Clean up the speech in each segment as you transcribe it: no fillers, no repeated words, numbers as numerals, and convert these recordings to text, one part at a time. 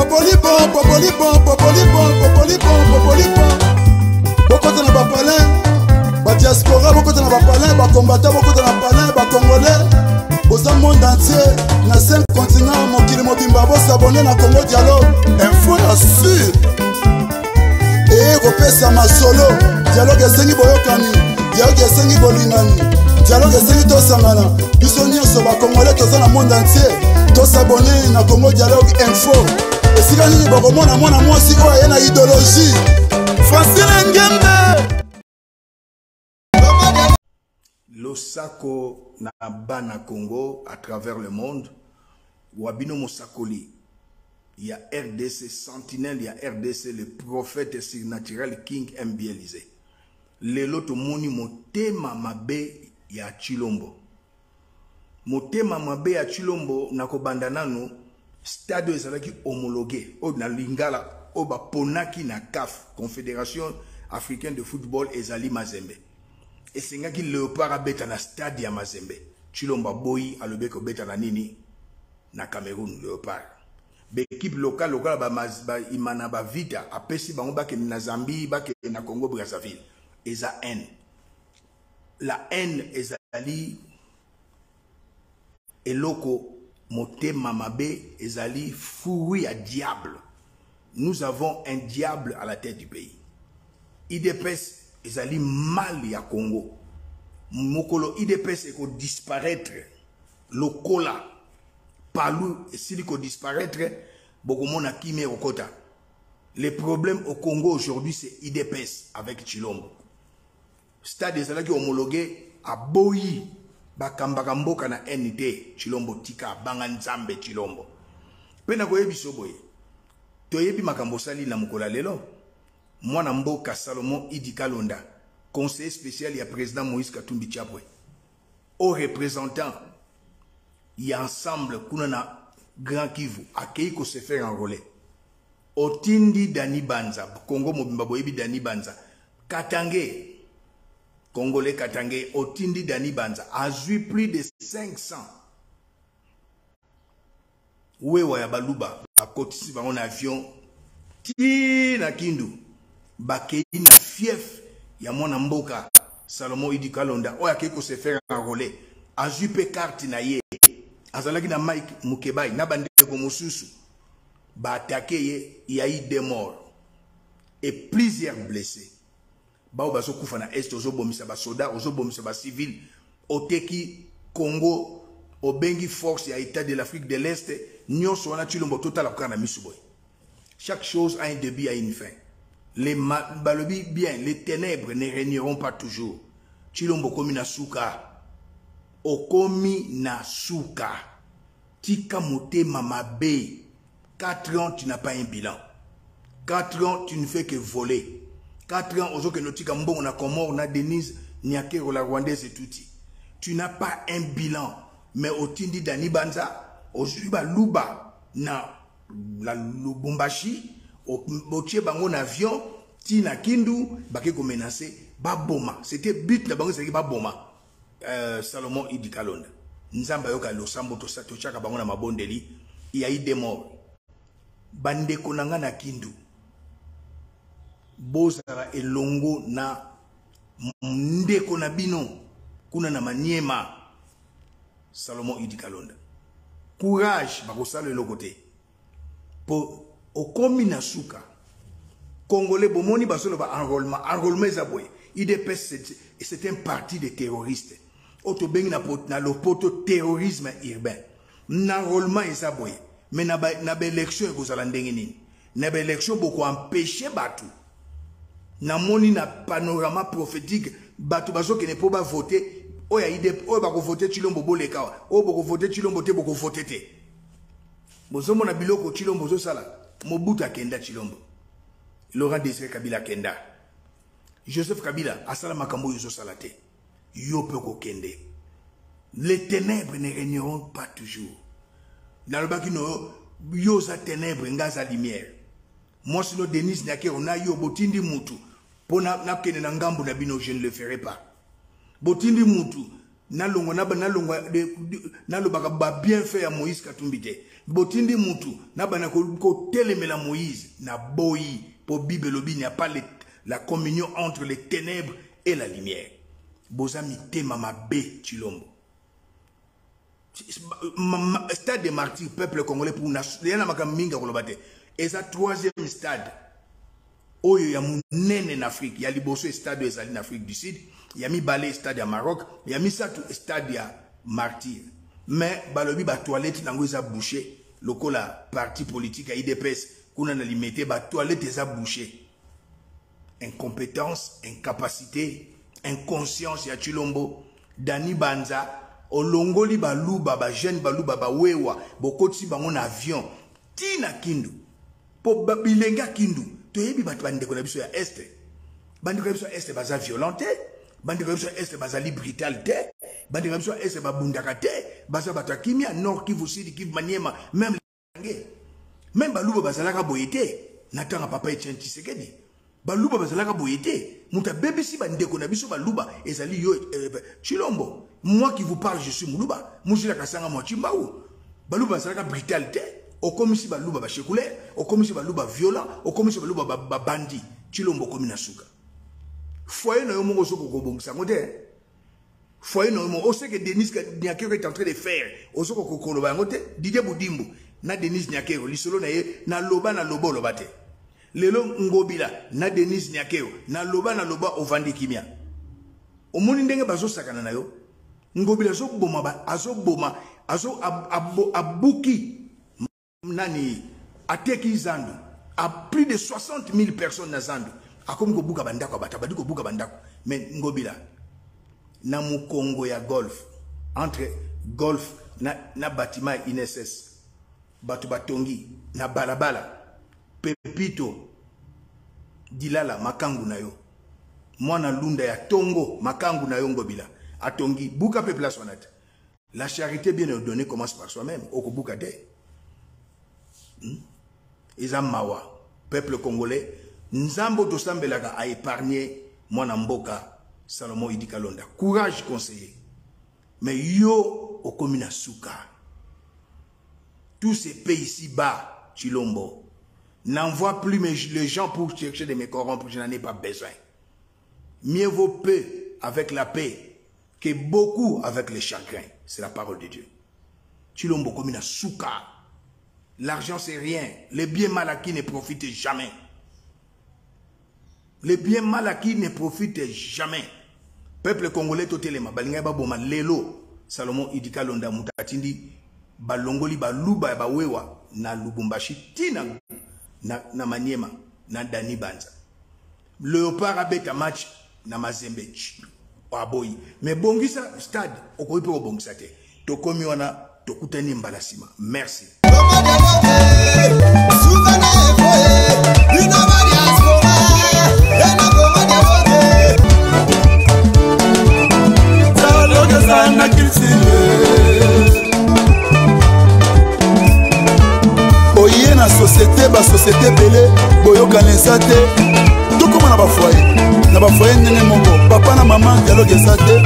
Popolipon, popolipon, popolipon, popolipon, popolipon. Bokota na bapalin, badiaspora bokota na bapalin, bakombata bokota na palin, bacongolais boza monde entier na 5 continent, mokili mobimba, bosabone na Congo Dialogue Info ya sur eye kopesa masolo. Dialogue esengi boyokani, dialogue esengi bolingani, dialogue esengi tosangana biso nyonso bacongolais toza na monde entier. Tosabone na Congo Dialogue Info. Esika nini bokomona mwana mwasi oyo aye na idéologie Francine Ngembe? Losako na bana Congo à travers le monde, wabino mosakoli ya RDC, sentinelle ya RDC, le prophète surnaturel King MBLZ. Lelo tomoni motema mabe ya Tshilombo, motema mabe ya Tshilombo. Na kobanda nanu, stade oyo ezalaki homologué, oyo na lingala oyo baponaki na CAF, Confédération africaine de football, ezali Mazembe. Esengaki Léopard abeta na stade ya Mazembe. Tshilombo aboyi, alobi kobeta na nini? Na Cameroun. Léopard, baéquipe locale lokola baimana, bavita, apesi bango bakende na Zambie, bakende na Congo Brazzaville. Eza haine, la haine ezali eloko, motema mabe ezali fruit ya diable. Nous avons un diable à la tête du pays. UDPS ezali mal ya Congo. Mokolo UDPS ekodisparaître lokola Palu esili kodisparaître, bokomona kimia ekokota. Le problème au Congo aujourd'hui, c'est UDPS avec Tshilombo. Stade ezalaki homologué, aboyi. Bakambaka mboka na haine te. Tshilombo, tika, abanga Nzambe. Tshilombo mpe nakoyebi biso boye, toyebi makambo osali na mokolo ya lelo. Mwana mboka Salomon Idi Kalonda, conseiller spécial ya président Moïse Katumbi Chapwe, au représentant ya Ensemble kuna na Grand Kivu, akei kose faire enrôler. Otindi Dani Banza. Congo mobimba boyebi Dani Banza, Katange, Congolais Katange. Otindi Dani Banza, azwi plus de 500 wewa ya Baluba, bakotisi bango na avion ti na Kindu, bakei na fief ya mwana mboka Salomo Idi Kalonda, oyo akei kose faire enrôler, azwi mpe carte na ye. Azalaki na Mike Mukebai na bandeko mosusu. Baattaquer ye, ya eu deux morts et plusieurs blessés. Bao bazokufa na Est, ozobomisa basoda, ozobomisa bacivile. Oteki Congo, obengi force ya État de l'Afrique de l'Est. Nyonso wana, Tshilombo, totala kaka na miso boye. Chaque chose a un début, a une fin. Les balobi bien, les ténèbres ne régneront pas toujours. Tshilombo, okomi na suka, okomi na suka. Tika motema mabe. 4 ans, tu n'as pas un bilan. 4 ans, tu ne fais que voler. 4 ans, ozokende otika mbongo na Comore na Denise Nyakero, la Rwandaise tuti. Tu n'as pas un bilan, mais otindi Dani Banza, ozwi Baluba na Lubumbashi, otie bango na avion ti na Kindu, bake komenacer baboma. C'était but na bango, ezalaki baboma Salomon Idi Kalonda. Nzambe ayoka losambo totiaka bango na mabondeli. Il y a eu des morts. Bandeko na nga na Kindu, bozala elongo na ndeko na bino kuna na Maniema, Salomon Idi Kalonda. Courage, bakosala eloko te po okomi na suka. Congolais, bomoni bazoloba enrôlement. Enrôlement eza boye: UDPS, c'est un parti de terroristes oyo tobengi na lopoto terrorisme urbain. Na enrôlement eza boye, mais na baélection ekozala ndenge nini? Na baélection bokoempêcher bato. Namoni na panorama prophétique, bato bazokende mpo bavote. Oyo ya oyo bakovote Tshilombo, boleka awa. Oyo bokovote Tshilombo te, bokovote te. Bozomona biloko Tshilombo ozosala. Mobutu akenda, Tshilombo, Laurent Désiré Kabila akenda, Joseph Kabila asala makambo oyo ozosala te. Yo mpe okokende. Les ténèbres ne régneront pas toujours. Nalobaki no, yo oza ténèbre, nga aza lumière. Mwasi no Denise Nyakero na yo, botindi mutu mpo nakende na ngambu na bino, je ne le ferai pas. Botindi mutu nalongwa, nalobaka babienfait ya Moïse Katumbi te. Botindi mutu na bana kotelemela Moïse na boyi po Bible elobi il n'y a pas la communion entre les ténèbres et la lumière. Boza mitema mabe Tshilombo. Stade des martyrs peuple congolais pour na ya na makambo mingi ya koloba te. Eza troisième stade oyo ya monene na Afrique. Ya liboso stade oyo ezali na Afrique du Sud, ya mibale stade ya Maroc, ya misato stade ya martyr. Mais balobi ba toilette nango eza bouché lokola parti politique ya UDPS kuna na Limete, ba toilette eza bouché. Incompétence, incapacité, inconscience ya Tshilombo. Dani Banza olongoli baluba, ba jeune baluba ba wewa, bokotisi bango na avion ti na Kindu. Po bilenge ya Kindu toyebi bato bandeko na biso ya Est. Bandeko na biso ya Est baza violent te, bandeko na biso ya Est bazali brutal te, bandeko na biso ya Est babundaka te, baza bato ya kimia. Nord Kivu, Sud Kivu, Maniema, même même baluba bazalaka boye te. Na tanga papa Etienne Tshisekedi, baluba bazalaka boye te. Moto abebisi bandeko na biso baluba ezali yo Tshilombo. Moi qui vous parle, je suis Muluba, Mujila Kasanga mwa Tshimbawu. Baluba bazalaka brutal te. Okomisi baluba ba shekule, okomisi baluba violent, okomisi baluba ba bandi. Tshilombo okomi na suka. Foyer na yo moko soko kobongisa ngo te. Foyer na yo moko, ce que Denis Nyakeru est en train de faire, osoko kokoloba yango te. Didier Budimbu na Denis Nyakeru lisolo na ye na loba na loba oloba te. Lelo Ngobila na Denis Nyakeru na loba na loba ovandi kimia. Omoni ndenge bazosakana na yo. Ngobila azoboma ba, azoboma, azo, ab, ab, abuki nani, ateki zandu a plus de 60 000 personnes na zandu. Akomi kobuka bandako ya bato, abandi kobuka bandako. Mais Ngobila na mokongo ya golf, entre golf na bâtiment ya INSS, bato batongi na balabala. Pepito Dilala makangu na yo, mwana lunda ya tongo makangu na yo Ngobila atongi, buka pe place wana te. La charité bien ordonnée commence par soi-même. Okobuka te. Eza mawa peuple congolais, Nzambo tosambelaka a épargner mwana mboka Salomon Idi Kalonda. Courage conseiller, mais yo okomi na suka. Tous ces pays ici bas, Tshilombo, n'envoie plus les gens pour chercher de me corrompre, je n'en ai pas besoin. Mieux vaut peu avec la paix que beaucoup avec les chagrins. C'est la parole de Dieu. Tshilombo okomi na suka. L'argent c'est rien. Les biens mal acquis ne profitent jamais. Les biens mal acquis ne profitent jamais. Peuple congolais totelema balinga baboma lelo Salomon Idi Kalonda mutatindi balongoli baluba ya bawewa na Lubumbashi tina na Maniema na Dani Banza. Léopard abeta match na Mazembe aboyi. Mais bongisa stade okoki pe kobongisa te. Tokomi wana tokutani mbala nsima. Merci. Oye na société, ba société ebele boyokana eza te. Tokóma na bafoyer, na bafoyer ndenge moko, papa na mama dialogue eza te.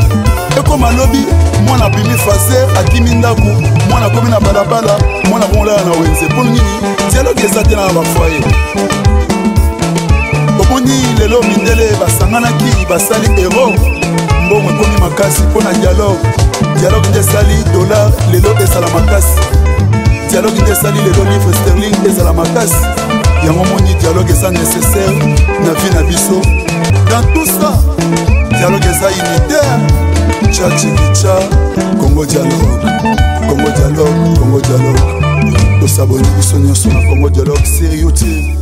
Ekóma lobi mwana abimi faser, akimi ndako, mwana akomi na balabala, mwana akomolala na wenze. Mpo nini dialogue eza te na bafoyer? Omoni lelo mindele basanganaki, basali erreur, mbongo ekomi makasi mpo na dialogue. Dialogue nde esali dollar lelo ezala makasi, dialogue nde esali lelo livre sterling ezala makasi. Yango moni dialogue eza nécessaire na vie na biso. Dans tout ça, dialogue eza unitaire. Tcha tchikicha, Congo dialogue, Congo dialogue, Congo dialogue. Tosaboni biso nyonso na Congo dialogue sur YouTube.